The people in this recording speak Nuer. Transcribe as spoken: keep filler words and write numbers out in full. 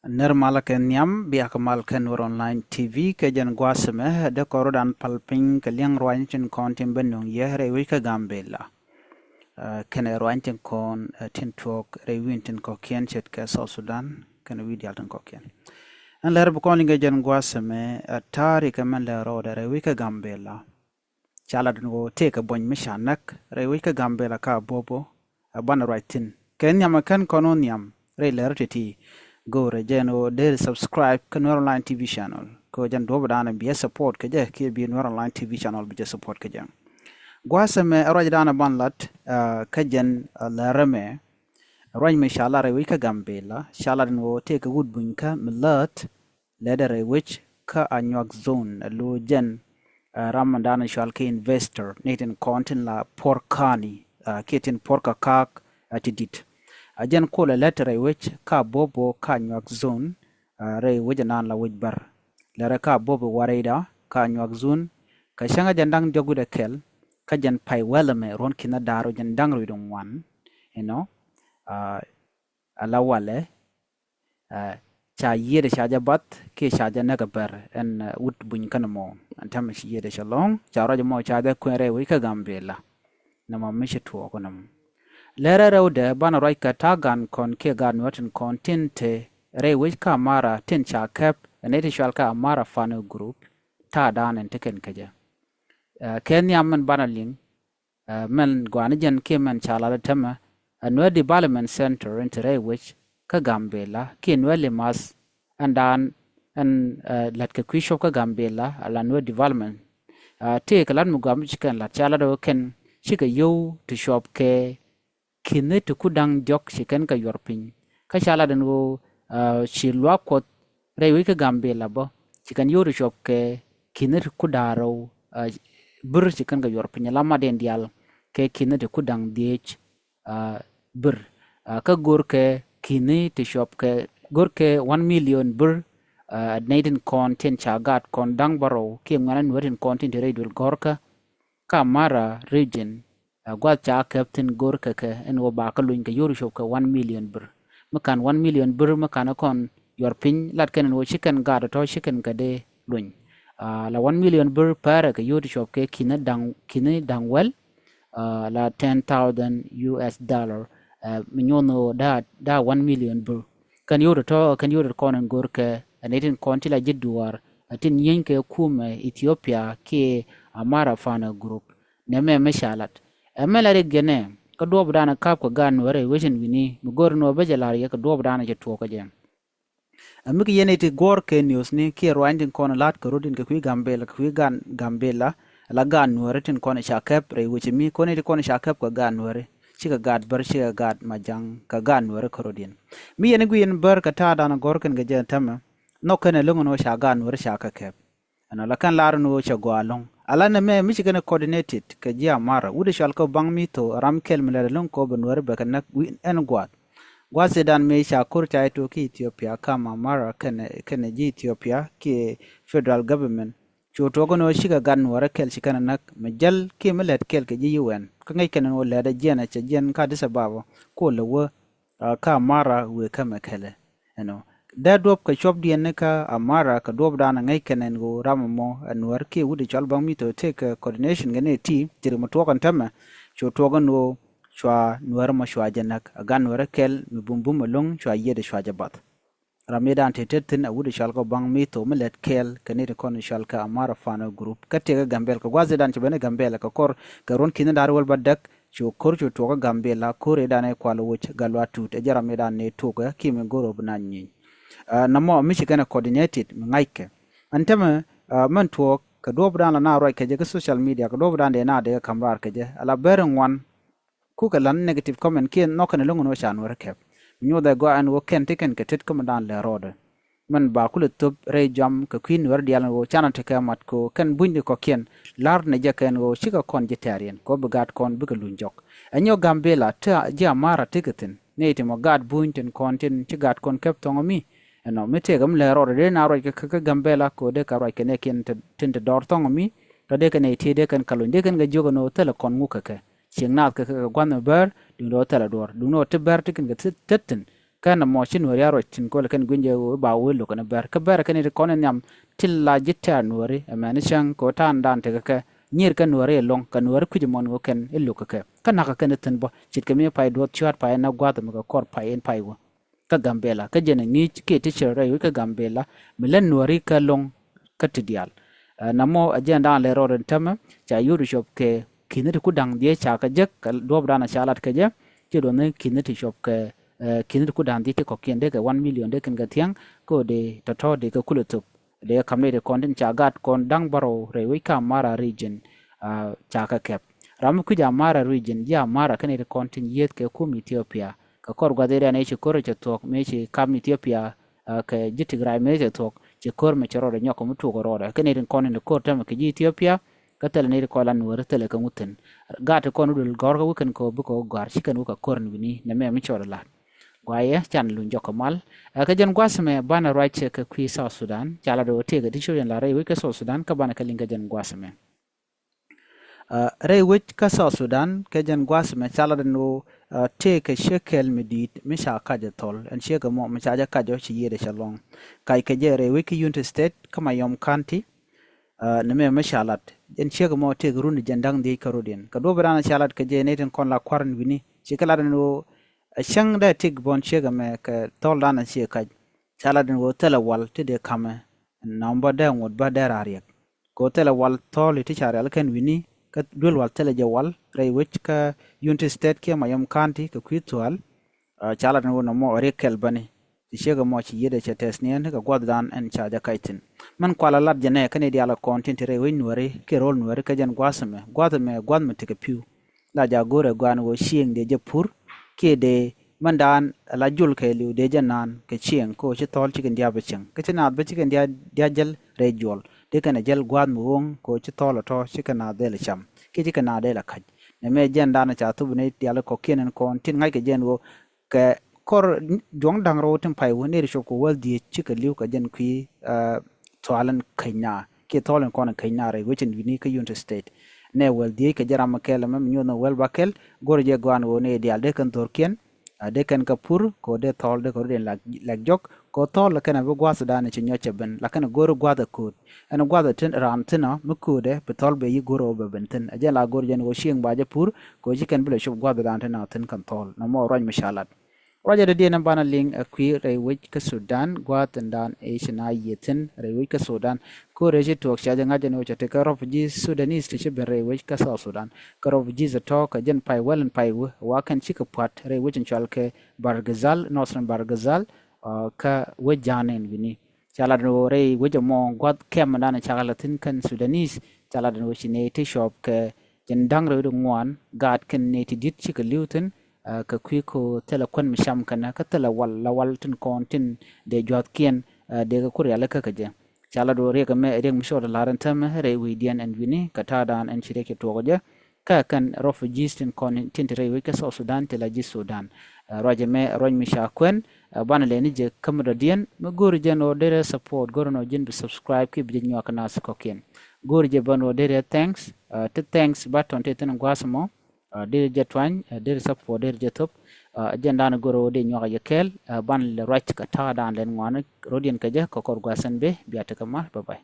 Nir malä kɛ nhiam, bia kɛ mal kɛ Nuer Online T V kɛ jɛn gua̱a̱th ɛmɛ, dee kɔr rɔ̱dan pal piny kɛ liɛŋ ruac tin kɔn tin bä nuŋ yɛ rɛy wec kä Gambela. Ɛ, kɛnɛ ruac tin kɔn, ɛ, tin tuɔɔk rɛy wi̱i̱n tin kɔ̱kiɛn ce̱tkɛ South Sudan kɛnɛ wi̱i̱ diaal tin kɔ̱kiɛn. Ɛn lɛr bi kɔn liŋ kɛ jɛn gua̱a̱th ɛmɛ, ɛ, ta̱a̱ ri kɛ mɛn lɛ rɔɔdɛ rɛy wec kä Gambela. Ca lat ɛn ɣöö tëëkɛ buɔ̱ny mi ca näk rɛy wec kä Gambela kä Abobo, ɛ banɛ ruac thi̱n. Kɛ nhiam ɛ kɛn kɔn wä nhiam rɛy lɛr ti̱ti̱. Go̱o̱rɛ jɛ ɛn ɣöö deri subscribe kä Nuer Online T V channel. Kɛ ɣöö jɛn duɔ̱ɔ̱pdan ɛ biɛ support kɛ jɛ kiɛ bi Nuer Online T V channel bi jɛ support kɛ jɛ. Gua̱a̱th ɛmɛ ɛ ruacdan ɛ ban lat, ɛ, kä jɛn, ɛ, lɛr ɛmɛ. Ruac mi ca lat rɛy wec kä Gambela, ca lat ɛn ɣöö tëëkɛ wut bunykä mi läät, lɛt rɛy wec kä Anyuak zone, ɛ lo̱ jɛn, ɛ, ram mi dan cual kɛ investor, ni tin kɔn tin la puɔr ka̱a̱ni, ɛ, kiɛ tin puɔr kä ka̱a̱k, ɛ, ti di̱t. Ɛ jɛn kulɛ lɛt rɛy wec kä Abobo kä Anyuak zone, ɛ, rɛy wec ɛnan la wec bär. Lɛrɛ kä Abobo warɛyda kä Anyuak zone, kä cäŋ ɛ jɛn da̱ŋ diɔ̱k wi̱cdɛ kɛl, kä jɛn pay wɛl ɛmɛ ruɔ̱n ki̱n ɛ da̱r wec jɛn da̱ŋ rɛy wi̱cdɛ ŋuan, you know, ɛ, ala walɛ, ɛ, ca yiëëdɛ ca jɛ bath kiɛ ca jɛ näk ɛ bär ɛn, ɛ, wut buny kɛn mɔ. Ɛn täämɛ ci yiëëdɛ cɛ lɔ̱ŋ, ca ruac mɔ ca jɛ kuɛn rɛy wec kä Gambela. Nɔmɔ mi ci tuɔɔk nɔmɔ. Lɛrɛ rɛwdɛ banɛ ruac kɛ ta̱a̱ gan kɔn kiɛ gan nuɔ̱t in kɔn tin te rɛy wec kä Amara tin ca kɛp ɛn iti cual kä Amara Fano Group. Ta̱a̱ dan in ti kɛn kɛ jɛ. Ɛ, kɛ nhiam min banɛ liŋ, ɛ, mɛn gua̱a̱ni jɛn kiɛ mɛn ca lat ɛ täämɛ, ɛ, Nuer Development Center in te rɛy wec kä Gambela kiɛ Nuer Limath, ɛn daan ɛn, ɛ, la̱t kɛ kui̱ cuɔp kä Gambela, ala Nuer Development. Ɛ, tëëkɛ lat mi gua̱a̱ mi ci kɛn lat, ca lat ɛ ɣöö kɛn cikɛ yio̱w ti cuɔp kɛ ki̱ni ti kur da̱ŋ diɔ̱k ci kɛn kɛ yuɔr piny. Kä ca lat ɛn ɣöö, ɛ, ci luaak Kuɔth rɛy wec kä Gambela bä, ci kɛn yio̱w ti cuɔp kɛ ki̱ni ti kur da̱ŋ rɛw, ɛ, bir ci kɛn kɛ yuɔr piny, ala matdiɛn diaal kɛ ki̱ni ti kur da̱ŋ dhieec, ɛ, bir. Ɛ, kä go̱rkɛ ki̱ni ti cuɔp kɛ, go̱rkɛ one million bir, ɛ, nɛy tin kɔn tin ca gaat kɔn da̱ŋ bärɔw kiɛ ŋuɛ̈tni Nuer tin kɔn tin te rɛy duël gɔ̱rkä kä Amara region, ɛ, gua̱th ca kɛp thi̱n go̱rkɛ kɛ ɛn ɣöö ba kɛ luny kɛ yio̱w ti cuɔp kɛ one million bir. Mi ka̱n one million bir mi ka̱n kɔn yuɔr piny, lat kɛn ɛn ɣöö ci kɛn gaat tɔ̱ ci kɛn kɛ dee luny. Ɛ, la one million bir pɛrɛ kɛ yio̱w ti cuɔp kɛ ki̱ni da̱ŋ, ki̱ni da̱ŋ wɛl, ɛ, la ten thousand U S dollar, ɛ, mi nyuɔ̱n ɣöö da̱a̱, da̱a̱ one million bir. Kɛn yio̱w tɔ̱tɔ̱, kɛn yio̱w tɔ̱tɔ̱ kɔn in go̱rkɛ, ɛ, nɛy tin kɔn ti la ji̱ duaar, ɛ, tin yieny kɛ kumɛ Ethiopia kiɛ Amara Fano Group. Nɛmɛ mi ca lat. Ɛ mɛ la rik jɛ nɛ, kä duɔ̱ɔ̱pdan ɛ ka̱p kɛ gaat Nuäärä wecin wi̱ni, mi go̱r in ɣöö bä jɛ la̱r yɛ kɛ duɔ̱ɔ̱pdan ɛ cɛ tuɔɔk kä jɛ. Ɛ mi ki yɛn iti guɔ̱ɔ̱r kɛ news ni kiɛ ruany tin kɔn la̱t kɛ rot in kɛ kui̱ Gambela, kɛ kui̱ gan Gambela, la gaat Nuäärä tin kɔn ca kɛp rɛy wec mi, kɔn iti kɔn ca kɛp kɛ gaat Nuäärä, cikɛ gaat Bär, cikɛ gaat Majaŋ, kɛ gaat Nuäärä kɛ rot in. Mi yɛn i̱ gui̱i̱n Bär kɛ ta̱a̱dan gɔ̱r kɛn kɛ jɛ tämɛ, nhɔk kɛn ɛ lo̱ŋ ɛn ɣöö ca gaat Nuäärä ca kɛ kɛp. Ɛnɔ la kɛn lar ɛn ɣöö cɛ gɔaa ɛlɔ̱ŋ. Ala nɛmɛ mi ci kɛn ɛ coordinated kɛ ji̱ Amara, wut ɛ cɔal kɛ Baŋ Mito, ram kɛl mi lɛt ɛlɔ̱ŋ kɛ ɣöö bɛ Nuäärä bɛ kɛ näk wi̱n ɛn gua̱a̱th. Gua̱a̱th ëëdan mëë ca ko̱r ca jɛ tuɔɔk kä Ethiopia, kam Amara kɛnɛ, kɛnɛ ji̱ Ethiopia kiɛ federal government. Cu tuɔɔk ɛn ɣöö cikɛ gat Nuäärä kɛl ci kɛn ɛ näk, mi jäl kiɛ mi lät kɛl kɛ ji̱ U N. Kä ŋäc kɛn ɛn ɣöö lät ɛ jiɛn ɛ cɛ jiɛn kä Addis Ababa, kɛ ɣöö lɛ wä, ah, kä Amara wëë kä mɛ kɛlɛ. Ɛnɔ. Dee duɔ̱p kɛ cuɔpdiɛn ni kä Amara kɛ duɔ̱ɔ̱pdan ɛ ŋäc kɛn ɛn ɣöö ram ɛmɔ ɛ Nuäär kiɛ wut ɛ cɔal Baŋ Mito tëëkɛ coordination kɛ nɛy ti, ci ri mi tuɔɔk ɛn tämɛ, cu tuɔɔk ɛn ɣöö cua Nuäär ɛmɔ cua jɛ näk, ɛ gat Nuäärä kɛl mi bumbum ɛlɔ̱ŋ cua yiëëdɛ cua jɛ bath. Ram ëëdan te tet thi̱n ɛ wut ɛ cɔal kɛ Baŋ Mito mi lät kɛɛl kɛ nɛy ti kɔn cɔal kɛ Amara Fano Group. Kä tëëkɛ Gambela kɛ gua̱a̱th ëëdan ci ben ɛ Gambela kɛ kɔr kɛ ruɔ̱n ki̱ni da̱r wäl bädäk, cu ko̱r cu tuɔɔk ɛ Gambela, ko̱r ëëdan ɛ Kual Woc, Gatluak Tut, ɛ jɛ ram ëëdan ëë tuɔɔk ɛ kiɛ mi go̱r ɣöö bi naath nyieeny. Ah, nɔmɔ mi ci kɛn ɛ coordinated mi ŋa̱ckɛ. Ɛn tämɛ, ah, mɛn tuɔɔk kɛ duɔ̱ɔ̱pdan la naath ruac kɛ jɛ kä social media, kɛ duɔ̱ɔ̱pdan dee naath dee kɛ ka̱m raar kɛ jɛ. Ala bɛr in ŋuan, kukɛ la̱t negative comment kiɛ nhɔk kɛn ɛlɔ̱ŋ ɛn ɣöö ca Nuäärä kɛp. Mi nyuɔth ɛ gɔaa ɛn ɣöö kɛn ti kɛn kɛ tet kä mi dan lɛ rɔɔdɛ. Mɛn ba kulɛ thöp rɛy jɔam kɛ kui̱ Nuäärä diaal ɛn ɣöö canɛ tekɛ mat kɛ ɣöö kɛn bunyni kɔ̱kiɛn la̱r nɛ jɛ kɛ ɛn ɣöö cikɛ kɔn ji̱ tɛ̈riɛn kɛ ɣöö bi gaat kɔn bikɛ luny jɔk. Ɛ nyɔk Gambela te ji̱ Amara tekɛ thi̱n. Nɛy ti mɔ gaat buny tin kɔn tin ci gaat kɔn kɛp thɔŋ mi. Ɛnɔ mi tëëkɛ mi lɛ rɔɔdɛ dee naath ruac kɛ kä Gambela kɛ ɣöö dee kɛ ruac kɛ nɛɛkiɛn tin te dɔɔr thɔŋ mi. Tɔ dee kɛ nɛy ti dee kɛn kɛ luny, dee kɛn kɛ jiök ɛn ɣöö thilɛ kɔn ŋuk kɛ kɛ. Cieŋ naath kɛ kɛ kɛ gua̱th mi bäär, duundɛ ɣöö thilɛ duɔ̱ɔ̱r. Duundɛ ɣöö ti bäär ti kɛn kɛ tet thi̱n. Kä nɔmɔ ci Nuääri a ruac tin kol kɛn gui̱ny jɛ ɣöö i̱ ba wee lo̱k kɛn bɛr. Kä bɛr kɛn i̱ ti kɔn in nhiam tin la ji̱ tɛ̈r Nuääri ɛmɛn cäŋ kɛ ɣöö ta̱a̱n dan tekɛ kɛ nyier kä Nuääri ɛlɔ̱ŋ kɛ Nuääri kui̱c ɛmɔ ni ɣöö kɛn i̱ lo̱k kɛ kɛ. Kä na̱k kɛ kɛn i̱ thi̱n bä ce̱tkɛ mi pay duɔth cua̱t pay in na gua̱a̱th ɛmɛ kɛ kɔr pay in pay wä. Kä Gambela kä jɛn ɛ ŋi̱i̱c kiɛ ti cir rɛy wec kä Gambela mi lät Nuääri kä ɛlɔ̱ŋ kä ti diaal. Ɛ, nɔmɔ ɛ jɛn dan lɛ rɔɔd in tämɛ ca yio̱w ti cuɔp kɛ ki̱ni ti ku da̱ŋ dhiec ca kɛ jek kɛ duɔ̱ɔ̱p dan ca lat kɛ jɛ. Ci duɔ̱ni ki̱ni ti cuɔp kɛ, ɛ, ki̱ni ti ku da̱ŋ dhiec ti kɔ̱kiɛn dee kɛ one million dee kɛn kɛ thiäŋ. Kä dee tɔ̱tɔ̱ dee kɛ kulɛ thop dee kɛ ka̱m ni ti kɔn tin ca gaat kɔn da̱ŋ bärɔw rɛy wec kä Amara region, ɛ, ca kɛ kɛp. Ram mi kui̱c Amara region ji̱ Amara kɛn ni ti kɔn tin yieth kɛ kum Ethiopia. Kɛ kɔr gua̱th area ni ci ko̱r cɛ thuɔ̱k mëë ci kam Ethiopia, ɛ, kɛ ji̱ Tigray mëë cɛ thuɔ̱k ci ko̱r mɛ cɛ rɔɔdɛ nyɔk kɛ mi tuɔk rɔɔdɛ. Kɛ nɛy tin kɔn in ko̱r tämɛ kɛ ji̱ Ethiopia kä thilɛ nɛy ti kɔn la Nuääri thilɛ kɛ ŋuthin. Gaat ti kɔn wä duël gɔ̱r kä wä kɛn kɛ wä bikɛ wä gɔ̱a̱r ci kɛn wä kɛ ko̱r in wi̱ni nɛmɛ mi cɔɔd lat. Guayɛ can luny jɔk kɛ mal. Ɛ, kɛ jɛn gua̱th mɛ banɛ ruac kɛ kui̱ South Sudan ca lat wä tëëkɛ ti cio̱c in la rɛy wec kɛ South Sudan kä banɛ kɛ liŋ kɛ jɛn gua̱th mɛ. Ɛ, rɛy wec kä South Sudan kɛ jɛn gua̱a̱th mɛ ca lat ɛn ɣöö, ɛ, tëëkɛ ciek kɛl mi di̱i̱t mi ca kac ɛ thɔl ɛn ciek ɛmɔ mi ca jɛ kac ɔ ci yiëëdɛ cɛ lɔ̱ŋ. Kac kɛ jɛ rɛy wec kä Unity State kä Mayom County. Ɛ, nɛmɛ mi ca lat ɛn ciek ɛmɔ tëëkɛ run jɛn da̱ŋ dhiec kä rɔ̱diɛn kɛ duɔ̱p ɛ dan ca lat kɛ jɛ nɛy tin kɔn la kua̱r ɛn wi̱ni ci kɛ lat ɛn ɣöö ɛ cäŋ dee tik bɔn ciek ɛmɛ kɛ thɔl dan ɛ ciek kac. Ca lat ɛn ɣöö thilɛ wal ti dee ka̱mɛ nɔm bä dee ŋot bä dee raar riɛk. Kɛ ɣöö thilɛ wal thɔɔli ti ca rial kɛn wi̱ni kä duel wal thilɛ jɛ wal rɛy wec kä Unity State kiɛ Mayom County kɛ kui̱ thua̱a̱l. Ɛ, ca lat ɛn ɣöö nɔmɔ ɛ riɛk kɛl bäni ti ciek ɛmɔ ci yiëëdɛ cɛ tɛth niɛn kɛ gua̱thdan ɛn ca jɛ kac thi̱n. Mɛn kual a lat jɛ nɛ kä ni diaal ɛ kɔn tin ti rɛy wec Nuääri kiɛ ro̱l Nuääri kä jɛn gua̱a̱th ɛmɛ gua̱a̱th ɛmɛ gua̱a̱th mi tekɛ pi̱w. La jaak go̱o̱rɛ gua̱a̱n ɣöö cieŋ dee jɛ pur kiɛ dee mɛn daan la jul kɛɛliw dee jɛ naan kɛ cieŋ kɛ ɣöö ci thɔɔl cikɛn diaal bä cieŋ kä ci naath bä cikɛn diaal jäl rɛy juɔl dee kɛn a jäl gua̱a̱th mi ɣööŋ kɛ ɣöö ci thɔɔl a tɔ̱ cikɛ naath dee lɛ cam kiɛ cikɛ naath dee lɛ ka̱c. Nɛmɛ jɛn daan ca thup ni diaal kɔ̱kiɛn ɛn kɔn tin ŋa̱ckɛ jɛn ɣöö kɛ kɔr juɔ̱ŋ da̱ŋ rɛw tin pay wä nɛy ti cop kɛ wäl dhiec cikɛ li̱w kɛ jɛn kui̱, ɛ, thua̱a̱l in käny na kiɛ thɔɔl in kɔn in käny na rɛy wec in wi̱ni kä Unity State. Nɛ wäl dhiec kɛ jɛ ram mi kɛl ɛmɛ mi nyuɔth ni wäl ba kɛl go̱r jɛ gɔaan ɣöö nɛy diaal dee kɛn dho̱rkiɛn, ɛ, dee kɛn kɛ pur kɛ ɣöö dee thɔɔl dee kɛ rut in lak, lak jɔk kɛ ɣöö thɔɔl kɛn a bi gua̱a̱th dan ci nyɔc cɛ ben la kɛn a go̱r gua̱a̱th a kööt. Ɛn gua̱a̱th a tin raan thi̱n a mi köödɛ bi thɔɔl bɛ yi go̱r ɣöö bɛ ben thi̱n. Ɛ jɛn la go̱r jɛn ɣöö cieŋ ba jɛ pur kɛ ɣöö ci kɛn bi lɛ cop gua̱a̱th dan tin a thi̱n kɛn thɔɔl. Nɔmɔ ruac mi ca lat. Ruacɛ dɔ̱diɛn in banɛ liŋ ɛ kui̱ rɛy wec kä Sudan gua̱a̱th in dan ëë ci na yiëë thi̱n rɛy wec kä Sudan. Ko̱r ëë ci tuɔɔk ca jɛ ŋa̱c ɛn ɣöö cɛ tekɛ refugee Sudanese ti ci ben rɛy wec kä South Sudan. Kä refugees ɛ tɔ̱ kɛ jɛn pay wäl in pay wä wa kɛn cikɛ pua̱t rɛy wec in cɔal kɛ Bahr el Ghazal, Northern Bahr el Ghazal, ɛ, kä wec ja̱a̱n in wi̱ni. Ca lat ɛn ɣöö rɛy wec ɛmɔ gua̱th kɛm in dan in cakɛ la̱th thi̱n kɛn Sudanese ca lat ɛn ɣöö ci nɛy ti cɔɔp kɛ jɛn da̱ŋ rɛw ti ŋuan gaat kɛn nɛy ti di̱t cikɛ li̱w thi̱n, ɛ, kɛ kui̱ kɛ ɣöö thilɛ kuän mi cam kɛnɛ kä thilɛ wal la wal tin kɔn tin dee jua̱thkiɛn, ɛ, dee kɛ ku rialikä kɛ jɛ. Ca lat ɣöö riɛk ɛmɛ riɛk mi cɔɔd la̱r ɛn täämɛ rɛy wecdiɛn ɛn wi̱ni kɛ ta̱a̱dan ɛn ci riɛk cɛ tuɔɔk jɛ. Kä kɛn refugees tin kɔn tin te rɛy wec kä South Sudan ti la ji̱ Sudan. Ɛ, ruac ɛmɛ ruac mi ca kuɛn, ɛ, banɛ lɛni jɛ kä mi dɔ̱diɛn mi go̱o̱ri jɛn ɣöö derɛ support go̱o̱ri nɔ ji̱n bi subscribe kiɛ bi jɛ nyuak kɛ nath kɔ̱kiɛn. Go̱o̱ri jɛ bän ɣöö derɛ thanks, ɛ, ti thanks ba tɔn ti thi̱n gua̱a̱th ɛmɔ. Ɛ, derɛ jɛ tuany, ɛ, derɛ support derɛ jɛ thop. Ɛ, jɛn dan go̱o̱ri ɣöö derɛ nyuak jɛ kɛɛl, ɛ, banɛ lɛ ruac kɛ ta̱a̱dan lɛn ŋuani rɔ̱diɛn kɛ jɛ kɛ kɔr gua̱a̱th ɛn bee bia tekɛ mal. Bye bye.